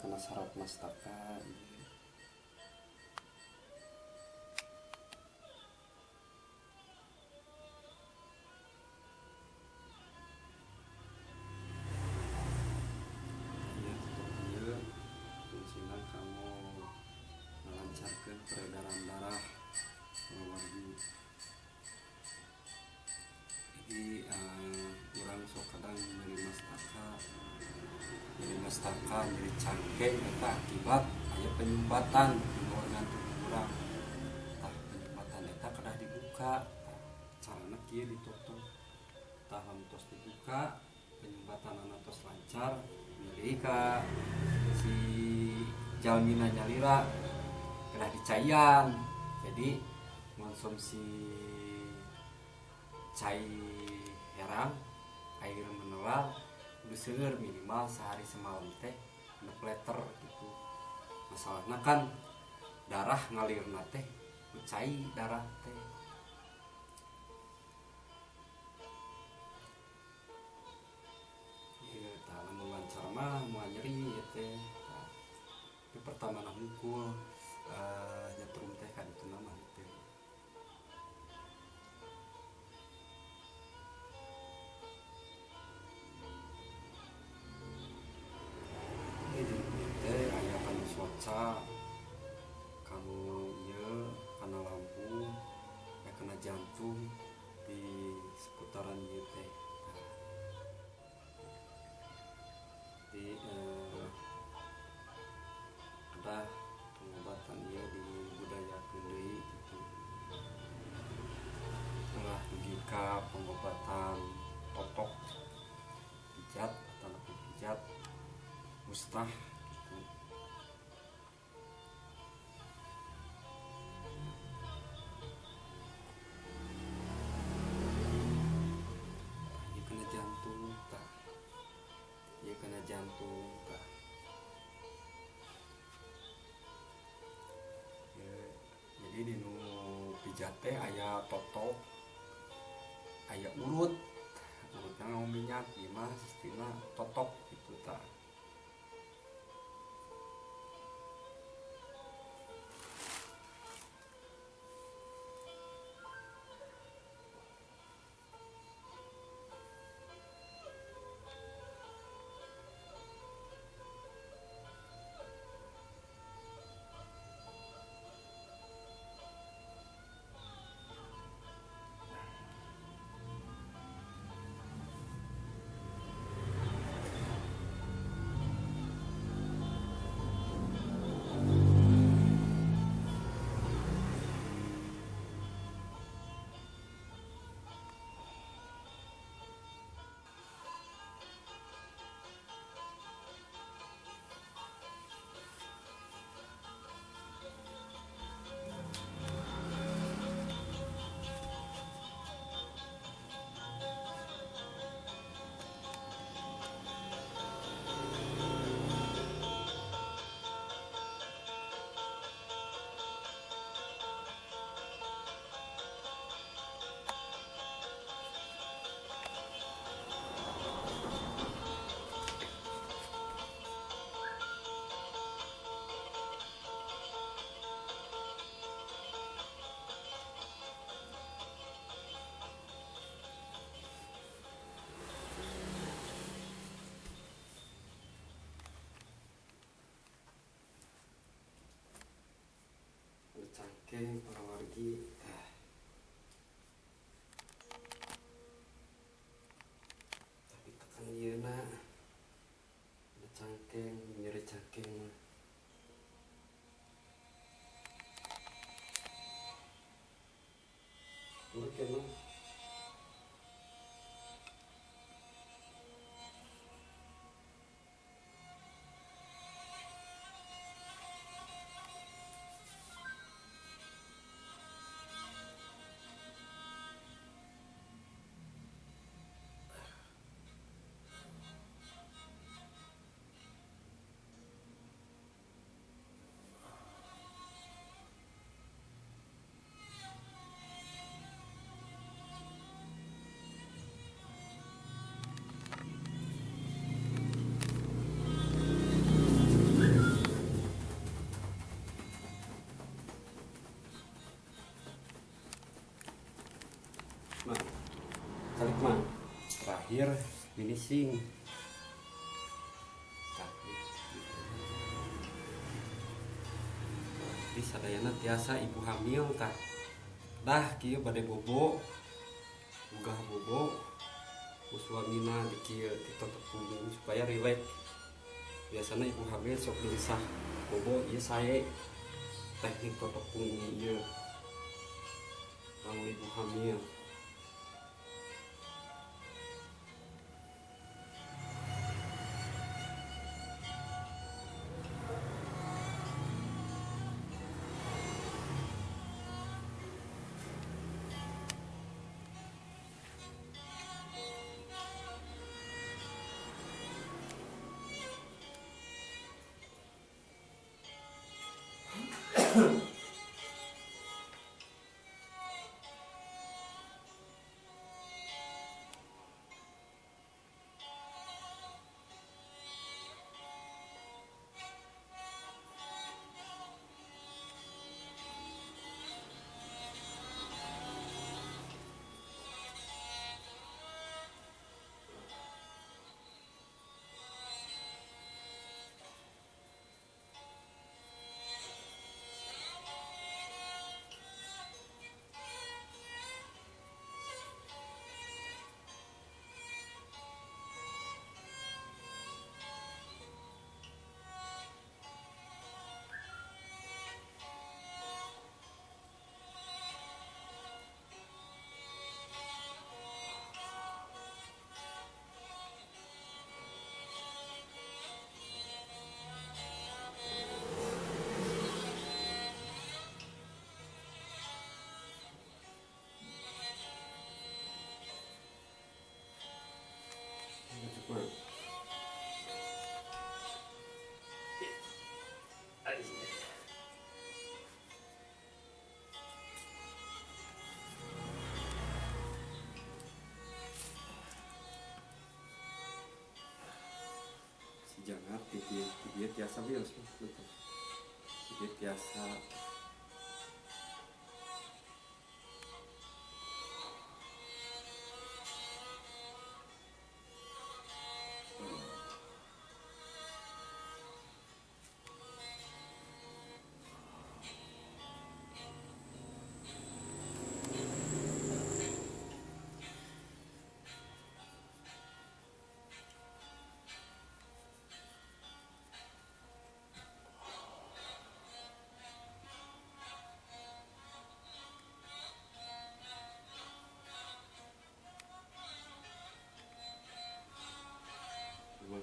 kana saraf mastaka. Ieu tutup ieu fungsina kanggo ngalancarkeun peredaran darah wargi. Jadi urang sok kadang nyeri mastaka, nyeri cangkeng eta akibat aya penyumbatan di organ tubuh urang. Tah penyumbatan eta kedah dibuka. Tah carana kieu ditutup. Tah lamun tos dibuka penyumbatanana tos lancar, nyeri ka si jalmina nyalira kedah dicaian. Jadi konsumsi cai herang air mineral kudu seueur minimal sehari semalam teh 6 liter gitu. Masalahna kan darah ngalirna teh ku cai darah teh. Ieu tah lamun lancar mah moal nyeri ieu teh. Tah tapi pertamana hungkul nyetrum teh ka dituna mah teu. Teh aya kana soca, kanu ieu kana lambung, aya kana jantung di seputaran ieu teh. Di ada pengobatan ieu dibudayakeun deui gitu. Ulah dugi ka pengobatan totok pijat atau pijat mustah gitu. Ieu kena jantung tah. Ieu kena jantung tah. Jadi di nu pijat teh aya totok, aya urut. Urutna nganggo minyak, ieu mah sistemna totok gitu tah. Cangkeng para wargi. Tapi tekan ieu na ada cangkeng, nyeri cangkeng mah. Oke mah. Terakhir finishing. Jadi sadayana tiasa ibu hamil tah. Dah kieu bade bobo, ugah bobo ku suamina di kieu ditotok punggung supaya rileks. Biasana ibu hamil sok gelisah bobo ieu sae teknik totok punggung ieu. Kanggo ibu hamil. Jangan tiga tiasa bios betul. Tiga tiasa.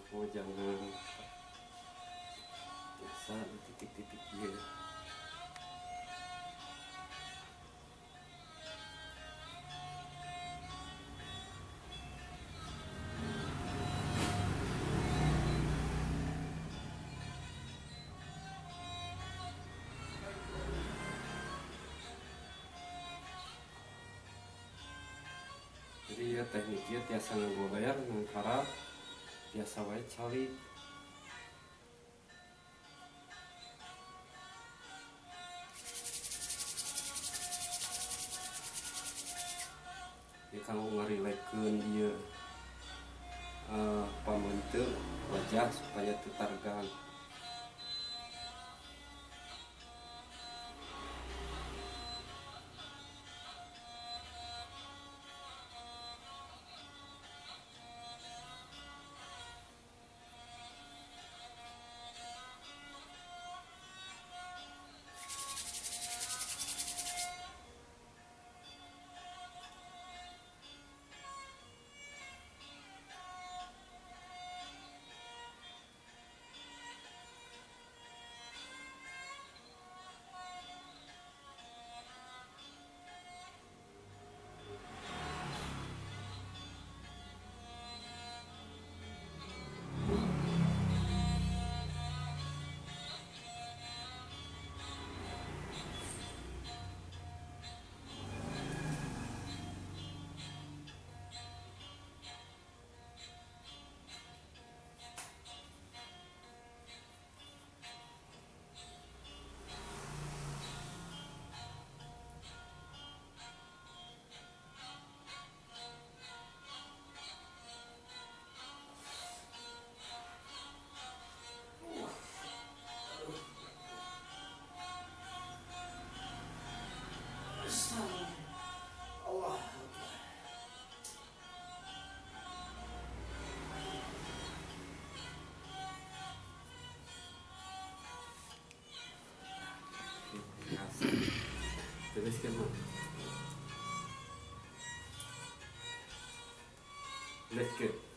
Oh, jangan biasa di titik-titik dia. Jadi ya tekniknya tiasa nggobayar ngangkarap biasa wae cali. Ya kanggo ngarilekeun ieu pameunteuk wajah supaya teu targang. Let's go.